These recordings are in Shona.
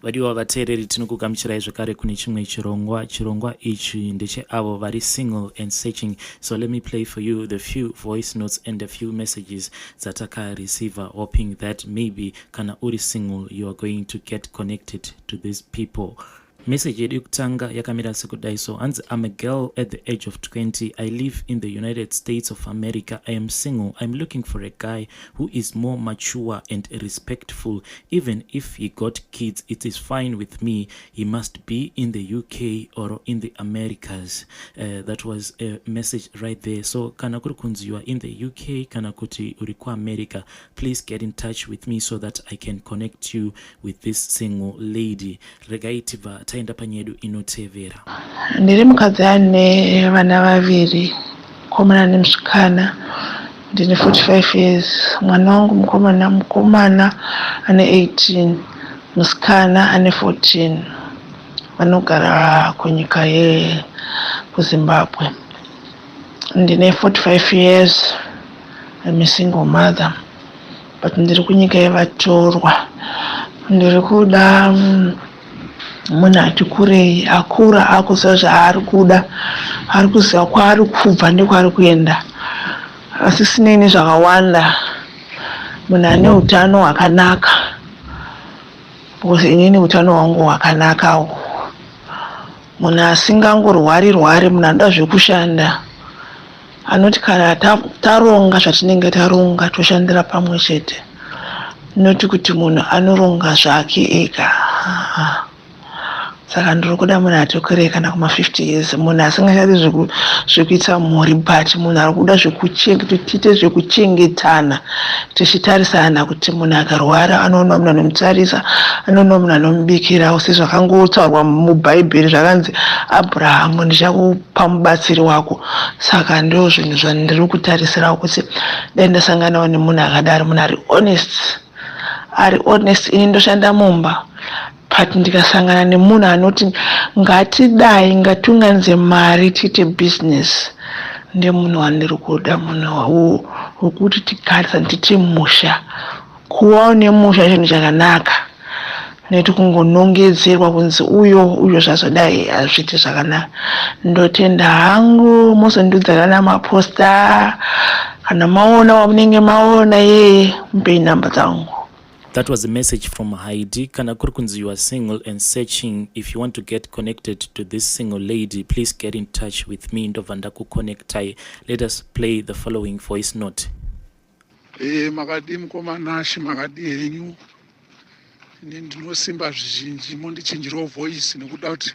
Vadiwa vateereri, tinokugamuchirai zvekare kune chimwe chirongwa. Chirongwa ichi ndecheavo vari single and searching. So let me play for you the few voice notes and a few messages dzatakareceiver, hoping that maybe kana uri single you are going to get connected to these people. Message yedu yekutanga yakamira sekudai so, hanzi, "I'm a girl at the age of 20. I live in the United States of America. I am single. I'm looking for a guy who is more mature and respectful. Even if he got kids, it is fine with me. He must be in the UK or in the Americas." That was a message right there. So kana kuri kunzi you are in the UK kana kuti uri kuAmerica, please get in touch with me so that I can connect you with this single lady. Regai tibva taenda panyedu inotevera. Ndiri mukadzi ane vana vaviri, mukomana nemusikana. Ndine 45 years. Mwana wangu mukomana, mukomana ane 18, musikana ane 14. Vanogara kunyika yekuZimbabwe. Ndine 45 years. I'm a single mother, but ndiri kunyika yevatorwa. Ndiri kuda munhu ati kurei, akura, akuziva zvaari kuda, ari kuziva kwaari kubva nekwaari kuenda, asisinei nezvakawanda. Munhu ane utano hwakanaka, because inini utano hwangu hwakanakawo. Munhu asingangorwari rwari, munhu anoda zvekushanda, anoti kana taronga zvatinenge taronga, toshandira pamwe chete, noti kuti munhu anoronga zvake ega. Saka ndiri kuda munhu ati kurei, kana kuma50 years, munhu asingachadi zvekuita mhuri, but munhu ari kuda zvekuti tiite zvekuchengetana, tichitarisana, kuti munhu akarwara anoona munhu anomutarisa, anoona munhu anomubikirawo, sezvakangotaurwa muBhaibheri, zvakanzi, "Abrahamu, ndichakupa mubatsiri wako." Saka ndo zvinhu zvandiri kutarisirawo, kuti dai ndasanganawo nemunhu akadaro, munhu ari honest, ari honest. Ini ndoshanda mumba, but ndikasangana nemunhu anoti ngatidai, ngatiunganidze mari, tiite business, ndemunhu wandiri kuda, munhu wekuti tigarisane, tiite musha. Kuvawo nemusha chinhu chakanaka, nekuti kungonongedzerwa kunzi uyo uyo zvazodai hazviiti zvakanaka. Ndotenda hangu. Muzondiudza kana maposta, kana maona wamunenge maona yeye, mupei namba dzangu. That was a message from Heidi. Kana kuri kunzi you are single and searching, if you want to get connected to this single lady, please get in touch with me. Ndobva ndakuconnectai. Let us play the following voice note. Makadii mukoma Nashe? Makadii henyu? Ini ndinosimba zvizhinji, mondichinjirawo voice nekuda kuti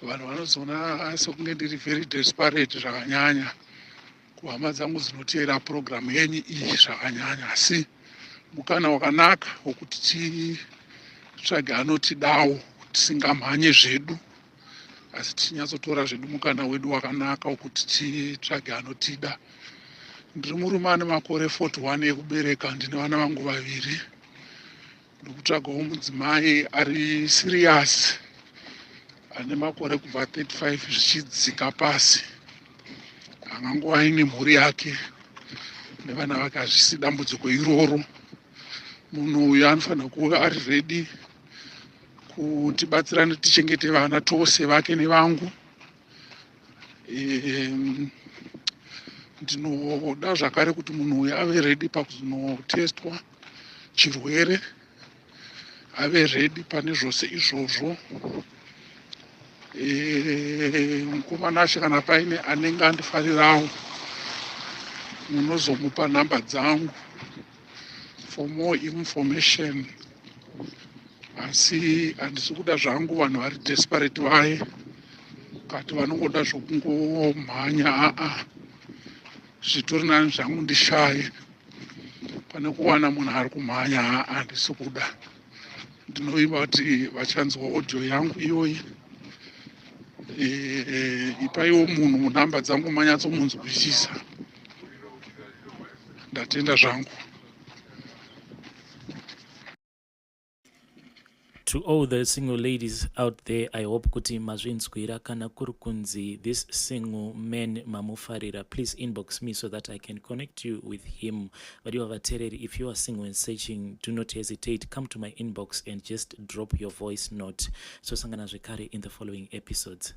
vanhu vanozoona sekunge ndiri very desperate zvakanyanya kuhama dzangu dzinoteera purogiramu yenyu iyi zvakanyanya. Asi mukana wakanaka wokuti titsvage anotidawo, tisingamhanye zvedu, asi tichinyatsotora zvedu mukana wedu wakanaka wokuti titsvage anotida. Ndiri murume ane makore 41 ekubereka. Ndine vana vangu vaviri. Ndikutsvagawo mudzimai ari serious, ane makore kubva 35 zvichidzika pasi, angangova aine mhuri yake nevana vake. Hazvisi dambudziko iroro. Munhu uyu anofanira kuva ari ready kutibatsirana tichengete vana tose, vake nevangu. Ndinoda zvakare kuti munhu uyu ave ready pakuzonotestwa chirwere, ave ready pane zvose izvozvo. Mukoma Nashe, kana paine anenge andifarirawo, munozomupa nhamba dzangu for more information. Asi handisi kuda zvangu vanhu vari desperate vaye kati vanongoda zvokungomhanya. Aa, zvitori nani zvangu ndishaye pane kuwana munhu ari kumhanya. Aa, handisi kuda. Ndinovimba kuti vachanzwa audio yangu iyoyi. Ipaiwo munhu nhamba dzangu manyatsomunzwisisa. Ndatenda zvangu. To all the single ladies out there, I hope kuti mazvinzwira. Kana kuri kunzi this single man mamufarira, please inbox me so that I can connect you with him. Vadiwa vateereri, if you are single and searching, do not hesitate, come to my inbox and just drop your voice note. Sosangana zvekare in the following episodes.